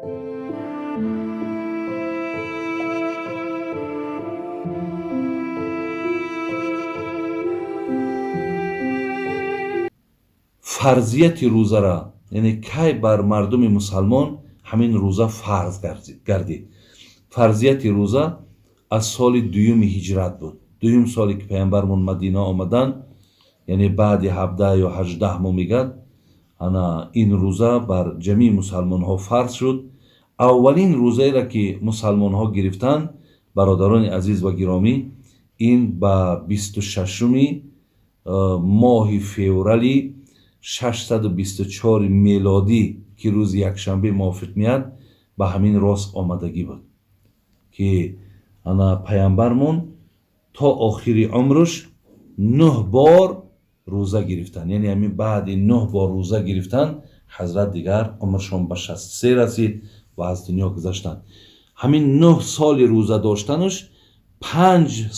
Фарзияти рӯзара, яъне кай бар мардуми мусалмон ҳамин рӯза фарз гардид? Фарзияти рӯза аз соли дуюми ҳиҷрат буд. Дуюм соле ки паямбармон Мадина омаданд, яъне баъди 17 ё 18 моҳ мегӯяд, ана ин рӯза бар ҷамии мусалмонҳо фарз шуд. Аввалин рӯзаеро ки мусалмонҳо гирифтанд, бародарони азиз ва гиромӣ, ин ба 26-уми моҳи феврали 624 мелодӣ, ки рӯзи якшанбе мувофиқ меяд, ба ҳамин рост омадагӣ буд, ки ана паямбармон то охири умрш 9 бор рӯза гирифтанд. Яъне ҳамин баъди 9 бор рӯза гирифтан ҳазрат дигар умршон ба 63 расид ва аз дунё гузаштанд. Ҳамин 9 соли рӯза доштанаш, 5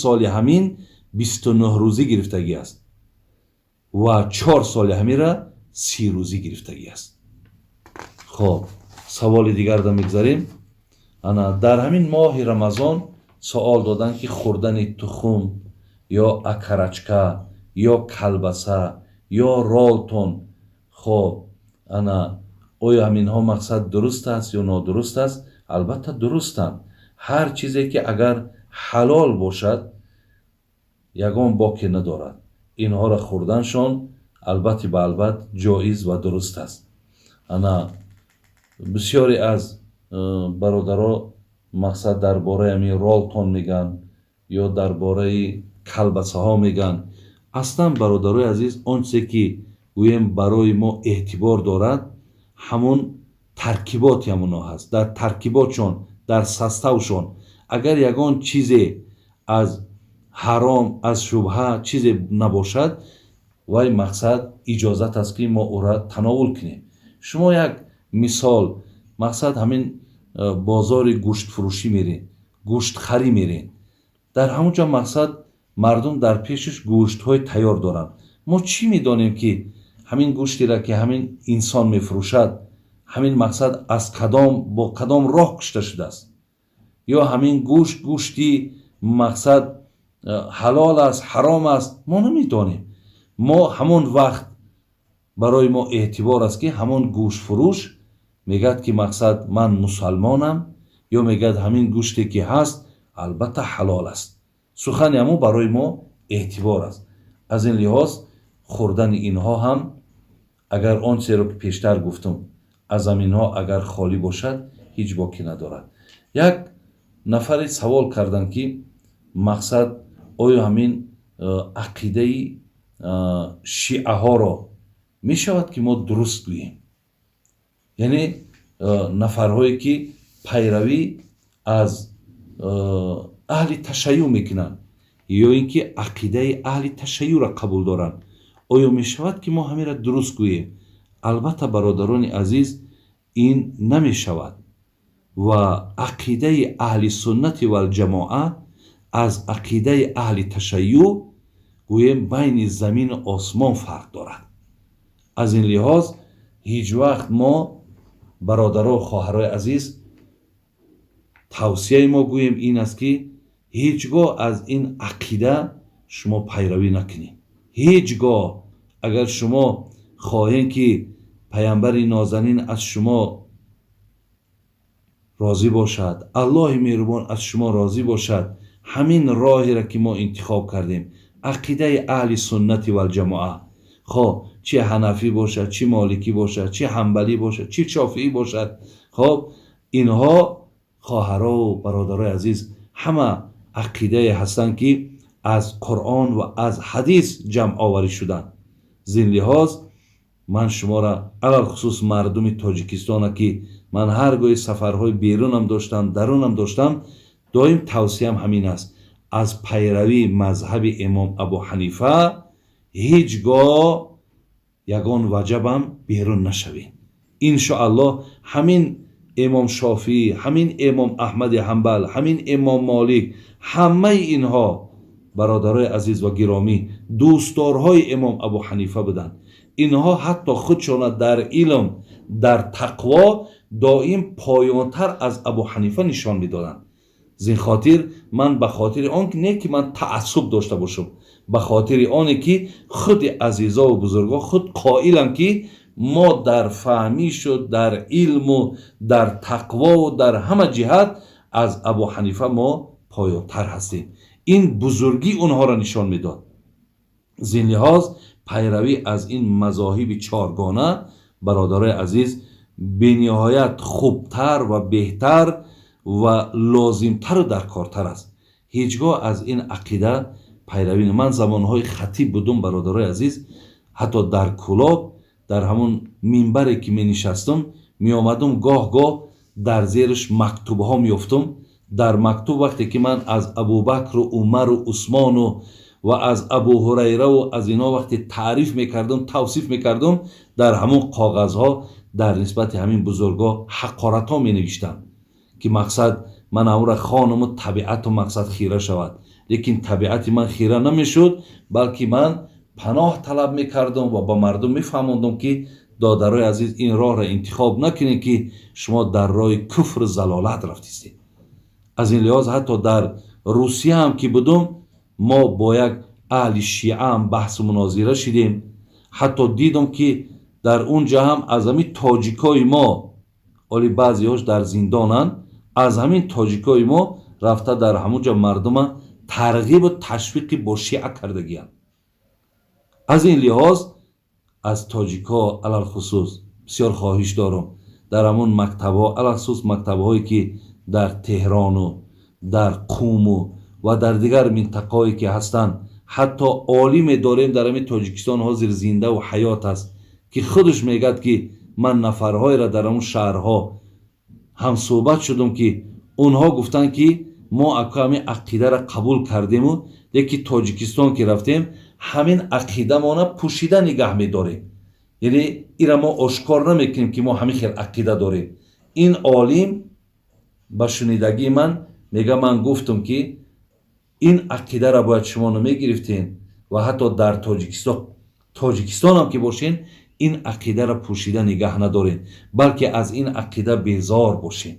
соли ҳамин 29 рӯзӣ гирифтагӣ аст ва 4 соли ҳамира 30 рӯзӣ гирифтагӣ аст. Хоб, саволи дигарда мегзарем. Ана дар ҳамин моҳи Рамазон суол доданд, ки хӯрдани тухм ё окорочка ё колбаса ё ролтон, хоб, ана оё ҳаминҳо мақсад дуруст аст ё нодуруст аст? Албатта, дурустанд. Ҳар чизе ки агар ҳалол бошад, ягон боке надорад. Инҳоро хӯрданшон албатта ба албат ҷоиз ва дуруст аст. Ана бисёре аз бародаро мақсад дар бораи ҳамин ролтон мегӯянд ё дар бораи колбасаҳо мегӯянд. Аслан, бародарои азиз, он чизе ки гӯем барои мо эътибор дорад, ҳамон таркиботи ҳамонҳо ҳаст. Дар таркиботшон, дар составшон агар ягон чизе аз ҳаром, аз шубҳа чизе набошад, вай мақсад иҷозат аст, ки мо ӯра тановул кунем. Шумо як мисол, мақсад, ҳамин бозори гӯштфурӯшӣ мерен, гӯштхарӣ мерен, дар ҳамон ҷо мақсад мардум дар пешаш гӯштҳои тайёр доранд. Мо чӣ медонем, ки ҳамин гӯштера ки ҳамин инсон мефурӯшад, ҳамин мақсад аз кадом, бо кадом роҳ кушта шудааст ё ҳамин гӯшт гӯшти мақсад ҳалол аст, ҳаром аст? Мо намедонем. Мо ҳамон вақт барои мо эътибор аст, ки ҳамон гӯштфурӯш мегӯяд, ки мақсад ман мусалмонам, ё мегӯяд, ҳамин гӯште ки ҳаст, албатта, ҳалол аст. Сухани ҳамон барои мо эътибор аст. Аз ин лиҳоз хӯрдани инҳо ҳам, агар он чизеро ки пештар гуфтум, аз ҳаминҳо агар холӣ бошад, ҳеҷ боке надорад. Як нафаре савол карданд, ки мақсад оё ҳамин ақидаи шиаҳоро мешавад, ки мо дуруст гӯем? Яъне нафарҳое ки пайравӣ аз аҳли ташайюъ мекунанд ё ин ки ақидаи аҳли ташайюъро қабул доранд, оё мешавад, ки мо ҳаминро дуруст гӯем? Албатта, бародарони азиз, ин намешавад ва ақидаи аҳли суннати валҷамоа аз ақидаи аҳли ташайюъ гӯем байни замину осмон фарқ дорад. Аз ин лиҳоз ҳеҷ вақт мо, бародаро, хоҳарои азиз, тавсияи мо гӯем ин аст, ки ҳеҷ гоҳ аз ин ақида шумо пайравӣ накунед. Ҳеҷ гоҳ. Агар шумо хоҳем, ки паямбари нозанин аз шумо розӣ бошад, Аллоҳи меҳрубон аз шумо розӣ бошад, ҳамин роҳеро ки мо интихоб кардем, ақидаи аҳли суннати валҷамоа, хоб, чи ҳанафӣ бошад, чи моликӣ бошад, чи ҳанбалӣ бошад, чи шофиӣ бошад, хоб, инҳо, хоҳарову бародарои азиз, ҳама ақидае ҳастанд, ки аз Қуръон ва аз ҳадис ҷамъоварӣ шуданд. Зин лиҳоз ман шуморо, алалхусус мардуми Тоҷикистона, ки ман ҳар гоҳи сафарҳои берунам доштам, дарунам доштам, доим тавсиям ҳамин аст: аз пайравии мазҳаби имом Абу Ҳанифа ҳеҷ гоҳ ягон ваҷабам берун нашавед. Иншоаллоҳ, ҳамин имом Шофиӣ, ҳамин имом Аҳмади Ҳанбал, ҳамин имом Молик, ҳамаи инҳо, бародарои азиз ва гиромӣ, дӯстдорҳои имом Абу Ҳанифа буданд. Инҳо ҳатто худшона дар илм, Дар тақво доим поёнтар аз Абу Ҳанифа нишон медоданд. Зин хотир ман ба хотири он не ки ман таассуб дошта бошам, ба хотири оне ки худи азизову бузургон худ қоиланд, ки мо дар фаҳмишу дар илму дар тақвову дар ҳама ҷиҳат аз Абу Ҳанифа мо поёнтар ҳастем. Ин бузургӣ онҳоро нишон медод. Зин лиҳоз пайравӣ аз ин мазоҳиби чоргона, бародарои азиз, бениҳоят хубтар ва беҳтар ва лозимтару даркортар аст. Ҳеҷ гоҳ аз ин ақида пайравӣ. Ман замонҳои хатиб будум, бародарои азиз, ҳатто дар Кӯлоб дар ҳамон минбаре ки менишастум, меомадум, гоҳ гоҳ дар зериш мактубҳо меёфтум. Дар мактуб вақте ки ман аз Абубакру Умару Усмону ва аз Абу Ҳурайраву аз инҳо вақте таъриф мекардум, тавсиф мекардум, дар ҳамон коғазҳо дар нисбати ҳамин бузургҳо ҳақоратҳо менавиштанд, ки мақсад ман ҳамонро хонуму табиату мақсад хира шавад. Лекин табиати ман хира намешуд, балки ман паноҳ талаб мекардум ва ба мардум мефаҳмондум, ки додарои азиз, ин роҳро интихоб накунед, ки шумо дар роҳи куфру залолат рафтистед. Аз ин лиҳоз ҳатто дар Русия ҳам ки будум, мо бо як аҳли шиаам баҳсу мунозира шидем. Ҳатто дидум, ки дар он ҷа ҳам аз ҳамин тоҷикои мо, оли баъзеҳош дар зиндонанд, аз ҳамин тоҷикои мо рафта дар ҳамон ҷо мардума тарғибу ташвиқи бо шиа кардагиянд. Аз ин лиҳоз аз тоҷикҳо алалхусус бисёр хоҳиш дорам, дар ҳамон мактабҳо, алалхусус мактабҳое ки дар Теҳрону дар Қуму ва дар дигар минтақаҳое ки ҳастанд, ҳатто олиме дорем дар ҳамин Тоҷикистон, ҳозир зиндаву ҳаёт аст, ки худаш мегӯяд, ки ман нафарҳоеро дар ҳамон шаҳрҳо ҳамсӯҳбат шудум, ки онҳо гуфтанд, ки мо ака ҳамин ақидаро қабул кардему, лекин Тоҷикистон ки рафтем, ҳамин ақидамона пӯшида нигаҳ медорем, яъне ира мо ошкор намекунем, ки мо ҳамин хел ақида дорем. Ин олим ба шунидагии ман мега: ман гуфтум, ки ин ақидаро бояд шумо намегирифтен ва ҳатто дар Тоҷикистонам ки бошен, ин ақидаро пӯшида нигаҳ надоред, балки аз ин ақида безор бошед.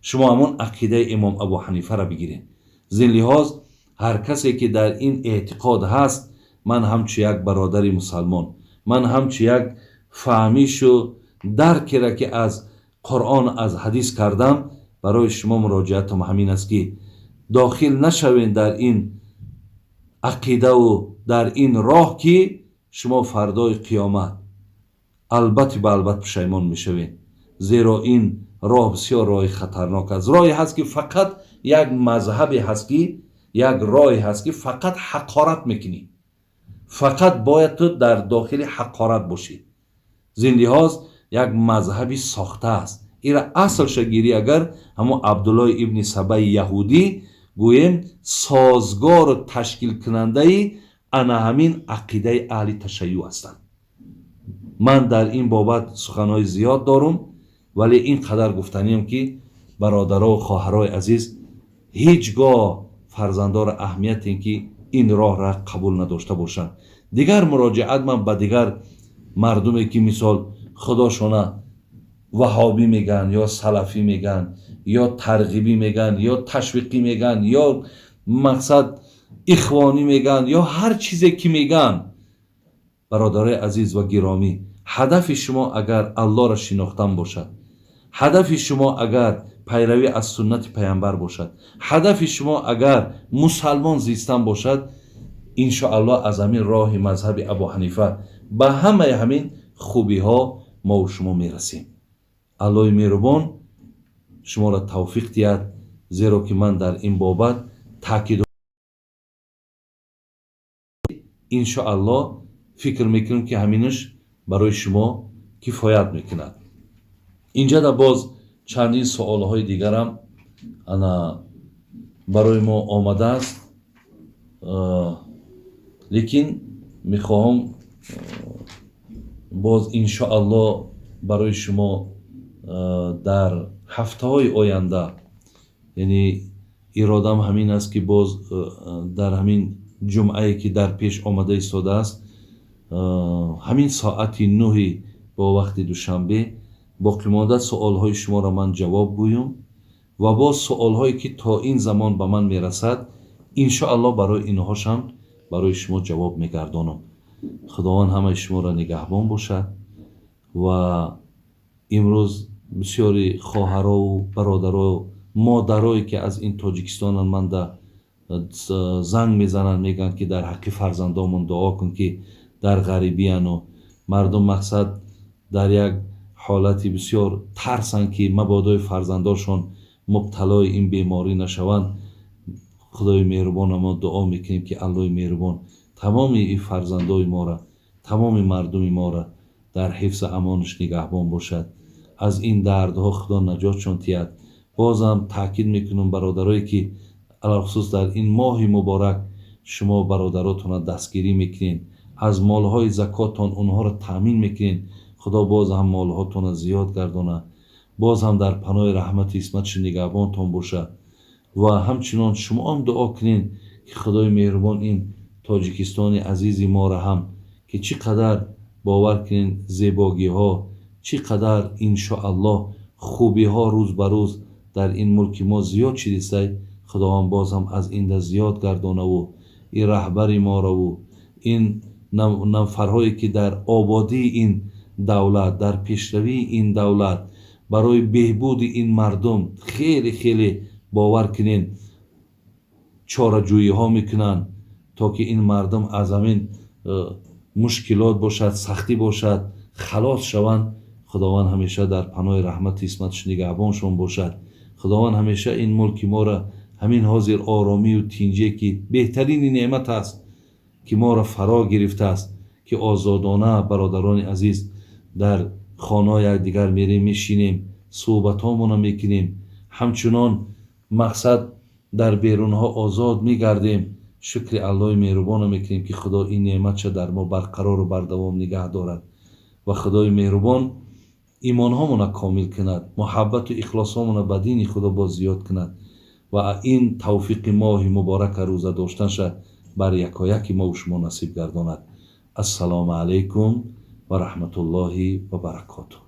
Шумо ҳамон ақидаи имом Абу Ҳанифаро бигиред. Зин лиҳоз ҳар касе ки дар ин эътиқод ҳаст, ман ҳамчу як бародари мусалмон, ман ҳамчу як фаҳмишу даркеро ки аз Қуръон, аз ҳадис кардам, барои шумо муроҷиатам ҳамин аст, ки дохил нашавед дар ин ақидаву дар ин роҳ, ки шумо фардои қиёмат албатти ба албат пушаймон мешавед, зеро ин роҳ бисёр роҳи хатарнок аст. Роҳе ҳаст, ки фақат як мазҳабе ҳаст, ки як роҳе ҳаст, ки фақат ҳақорат мекунӣ, фақат бояд ту дар дохили ҳақорат бошӣ. Зин лиҳоз як мазҳаби сохта аст. Ира аслша гирӣ, агар ҳамон Абдуллои ибни Сабаи яҳудӣ гӯем, созгору ташкилкунандаи ана ҳамин ақидаи аҳли ташайюъ ҳастанд. Ман дар ин бобат суханҳои зиёд дорум, вале ин қадар гуфтаниям, ки бародарову хоҳарои азиз, ҳеҷ гоҳ фарзандоро аҳамияте ки ин роҳра қабул надошта бошанд. Дигар муроҷиат ман ба дигар мардуме, ки мисол худошона ваҳобӣ мегӯянд, ё салафӣ мегӯянд, ё тарғибӣ мегӯянд, ё ташвиқӣ мегӯянд, ё мақсад ихвонӣ мегӯянд, ё ҳар чизе ки мегӯянд, бародарои азиз ва гиромӣ, ҳадафи шумо агар Аллоҳро шинохтан бошад, ҳадафи шумо агар пайравӣ аз суннати Паямбар бошад, ҳадафи шумо агар мусалмон зистан бошад, иншоаллоҳ аз ҳамин роҳи мазҳаби Абу Ҳанифа ба ҳамаи ҳамин хубиҳо мову шумо мерасем. Аллоҳи меҳрубон шуморо тавфиқ диҳад, зеро ки ман дар ин бобат таъкид, иншоаллоҳ, фикр мекунем, ки ҳаминаш барои шумо кифоят мекунад. Инҷада боз чандин суолҳои дигарам ана барои мо омадааст, лекин мехоҳам боз иншоаллоҳ барои шумо дар ҳафтаҳои оянда, яъне иродам ҳамин аст, ки боз дар ҳамин ҷумъае ки дар пеш омада истодааст, ҳамин соати 9 бо вақти Душанбе. Боқимонда суолҳои шуморо ман ҷавоб гӯям ва боз суолҳое ки то ин замон ба ман мерасад, иншоаллоҳ, барои инҳошам барои шумо ҷавоб мегардонам. Худованд ҳамаи шуморо нигаҳбон бошад. Ва имрӯз бисёри хоҳарову бародаро, модарое ки аз ин Тоҷикистонанд, манда занг мезананд, мегӯянд ки дар ҳаққи фарзандомон дуо кун, ки дар ғарибияну мардум, мақсад, дар як ҳолати бисёр тарсанд, ки мабодои фарзандошон мубталои ин беморӣ нашаванд. Худои меҳрубона мо дуо мекунем, ки Аллоҳи меҳрубон тамоми ин фарзандои моро, тамоми мардуми моро дар ҳифзу амонаш нигаҳбон бошад, аз ин дардҳо Худо наҷотшон диҳад. Бозам таъкид мекунам, бародарое ки алалхусус дар ин моҳи муборак шумо бародаротонро дастгирӣ мекунед, аз молҳои закоттон онҳоро таъмин мекунед, Худо боз ҳам молҳотонро зиёд гардонад, боз ҳам дар паноҳи раҳмати исматши нигаҳбонтон бошад. Ва ҳамчунон шумоам дуо кунед, ки Худои меҳрубон ин Тоҷикистони азизи моро ҳам, ки чӣ қадар, бовар кунед, зебогиҳо, чӣ қадар, иншоаллоҳ, хубиҳо рӯз ба рӯз дар ин мулки мо зиёд шидистай, Худованд боз ҳам аз инда зиёд гардонаву ин раҳбари морову ин нафарҳое ки дар ободии ин давлат, дар пешравии ин давлат, барои беҳбуди ин мардум хеле хеле, бовар кунед, чораҷӯиҳо мекунанд, то ки ин мардум аз ҳамин мушкилот бошад, сахтӣ бошад, халос шаванд. Худованд ҳамеша дар паноҳи раҳмати исматаш нигаҳбоншон бошад. Худованд ҳамеша ин мулки моро ҳамин ҳозир оромию тинҷие, ки беҳтарини неъмат аст, ки моро фаро гирифтааст, ки озодона, бародарони азиз, дар хонаҳои якдигар мерем, мешинем, суҳбатҳомонро мекунем, ҳамчунон, мақсад, дар берунҳо озод мегардем. Шукри Аллоҳи меҳрубонро мекунем, ки Худо ин неъматша дар мо барқарору бардавом нигаҳ дорад ва Худои меҳрубон имонҳомонро комил кунад, муҳаббату ихлосҳомонро ба дини Худо боз зиёд кунад ва ин тавфиқи моҳи муборака рӯза доштанша бар якояки мову шумо насиб гардонад. Ассалому алайкум ва раҳматуллоҳи ва баракотуҳ.